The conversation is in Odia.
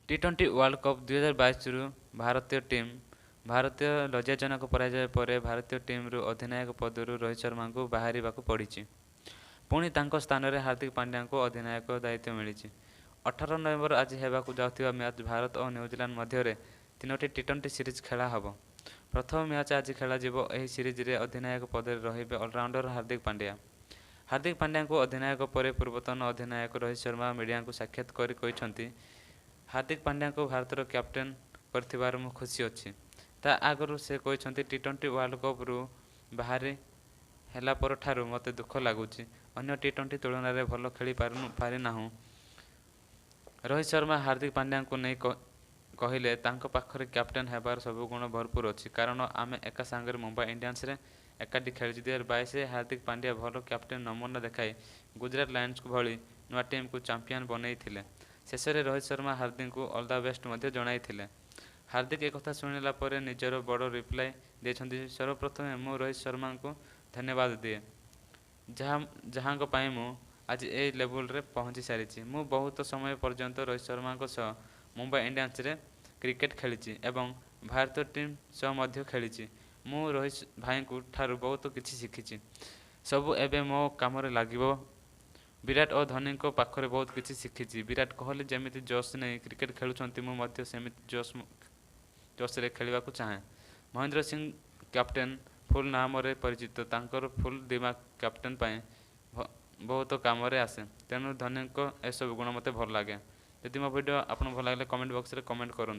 ଟି-20 ୱାର୍ଲଡ କପ୍ 2022ରୁ ଭାରତୀୟ ଟିମ୍। ଭାରତୀୟ ଲଜ୍ଜାଜନକ ପରାଜୟ ପରେ ଭାରତୀୟ ଟିମ୍ରୁ ଅଧିନାୟକ ପଦରୁ ରୋହିତ ଶର୍ମାଙ୍କୁ ବାହାରିବାକୁ ପଡ଼ିଛି। ପୁଣି ତାଙ୍କ ସ୍ଥାନରେ ହାର୍ଦ୍ଦିକ ପାଣ୍ଡ୍ୟାଙ୍କୁ ଅଧିନାୟକ ଦାୟିତ୍ୱ ମିଳିଛି। 18 ନଭେମ୍ବର ଆଜି ହେବାକୁ ଯାଉଥିବା ମ୍ୟାଚ୍ ଭାରତ ଓ ନ୍ୟୁଜିଲାଣ୍ଡ ମଧ୍ୟରେ ତିନୋଟି ଟି-20 ସିରିଜ୍ ଖେଳା ହେବ। ପ୍ରଥମ ମ୍ୟାଚ୍ ଆଜି ଖେଳାଯିବ। ଏହି ସିରିଜରେ ଅଧିନାୟକ ପଦରେ ରହିବେ ଅଲରାଉଣ୍ଡର ହାର୍ଦ୍ଦିକ ପାଣ୍ଡ୍ୟା। ହାର୍ଦ୍ଦିକ ପାଣ୍ଡ୍ୟାଙ୍କୁ ଅଧିନାୟକ ପରେ ପୂର୍ବତନ ଅଧିନାୟକ ରୋହିତ ଶର୍ମା ମିଡିଆକୁ ସାକ୍ଷାତ କରି କହିଛନ୍ତି, ହାର୍ଦ୍ଦିକ ପାଣ୍ଡ୍ୟାଙ୍କୁ ଭାରତର କ୍ୟାପ୍ଟେନ କରିଥିବାରୁ ମୁଁ ଖୁସି ଅଛି। ତା ଆଗରୁ ସେ କହିଛନ୍ତି, ଟି-20 ୱାର୍ଲଡ କପରୁ ବାହାରି ହେଲାପରଠାରୁ ମୋତେ ଦୁଃଖ ଲାଗୁଛି। ଅନ୍ୟ ଟି-20 ତୁଳନାରେ ଭଲ ଖେଳି ପାରିନାହୁଁ। ରୋହିତ ଶର୍ମା ହାର୍ଦ୍ଦିକ ପାଣ୍ଡ୍ୟାଙ୍କୁ ନେଇ କହିଲେ, ତାଙ୍କ ପାଖରେ କ୍ୟାପ୍ଟେନ ହେବାର ସବୁ ଗୁଣ ଭରପୁର ଅଛି। କାରଣ ଆମେ ଏକା ସାଙ୍ଗରେ ମୁମ୍ବାଇ ଇଣ୍ଡିଆନ୍ସରେ ଏକାଠି ଖେଳିଛୁ। 2022ରେ ହାର୍ଦ୍ଦିକ ପାଣ୍ଡ୍ୟା ଭଲ କ୍ୟାପ୍ଟେନ ନମୁନା ଦେଖାଇ ଗୁଜରାଟ ଲାୟନ୍ସ ଭଳି ନୂଆ ଟିମକୁ ଚାମ୍ପିୟନ ବନେଇଥିଲେ। ଶେଷରେ ରୋହିତ ଶର୍ମା ହାର୍ଦ୍ଦିକଙ୍କୁ ଅଲ the best ମଧ୍ୟ ଜଣାଇଥିଲେ। ହାର୍ଦ୍ଦିକ ଏକଥା ଶୁଣିଲା ପରେ ନିଜର ବଡ଼ ରିପ୍ଲାଏ ଦେଇଛନ୍ତି। ସର୍ବପ୍ରଥମେ ମୁଁ ରୋହିତ ଶର୍ମାଙ୍କୁ ଧନ୍ୟବାଦ ଦିଏ। ଯାହାଙ୍କ ପାଇଁ ମୁଁ ଆଜି ଏହି ଲେବୁଲରେ ପହଞ୍ଚିପାରିଛି। ମୁଁ ବହୁତ ସମୟ ପର୍ଯ୍ୟନ୍ତ ରୋହିତ ଶର୍ମାଙ୍କ ସହ ମୁମ୍ବାଇ ଇଣ୍ଡିଆନ୍ସରେ କ୍ରିକେଟ ଖେଳିଛି ଏବଂ ଭାରତୀୟ ଟିମ୍ ସହ ମଧ୍ୟ ଖେଳିଛି। ମୁଁ ରୋହିତ ଭାଇଙ୍କ ଠାରୁ ବହୁତ କିଛି ଶିଖିଛି। ସବୁ ଏବେ ମୋ କାମରେ ଲାଗିବ। ବିରାଟ ଓ ଧୋନିଙ୍କ ପାଖରୁ ବହୁତ କିଛି ଶିଖିଛି। ବିରାଟ କୋହଲି ଯେମିତି ଜୋଶ ନେଇ କ୍ରିକେଟ ଖେଳୁଛନ୍ତି, ମୁଁ ମଧ୍ୟ ସେମିତି ଜୋଶରେ ଖେଳିବାକୁ ଚାହେଁ। ମହେନ୍ଦ୍ର ସିଂ କ୍ୟାପ୍ଟେନ କୁଲ ନାମରେ ପରିଚିତ। ତାଙ୍କର କୁଲ ଦିମାଗ କ୍ୟାପ୍ଟେନ ପାଇଁ ବହୁତ କାମରେ ଆସେ। ତେଣୁ ଧୋନିଙ୍କ ଏସବୁ ଗୁଣ ମୋତେ ଭଲ ଲାଗେ। ଯଦି ମୋ ଭିଡ଼ିଓ ଆପଣଙ୍କୁ ଭଲ ଲାଗିଲେ କମେଣ୍ଟ ବକ୍ସରେ କମେଣ୍ଟ କରନ୍ତୁ।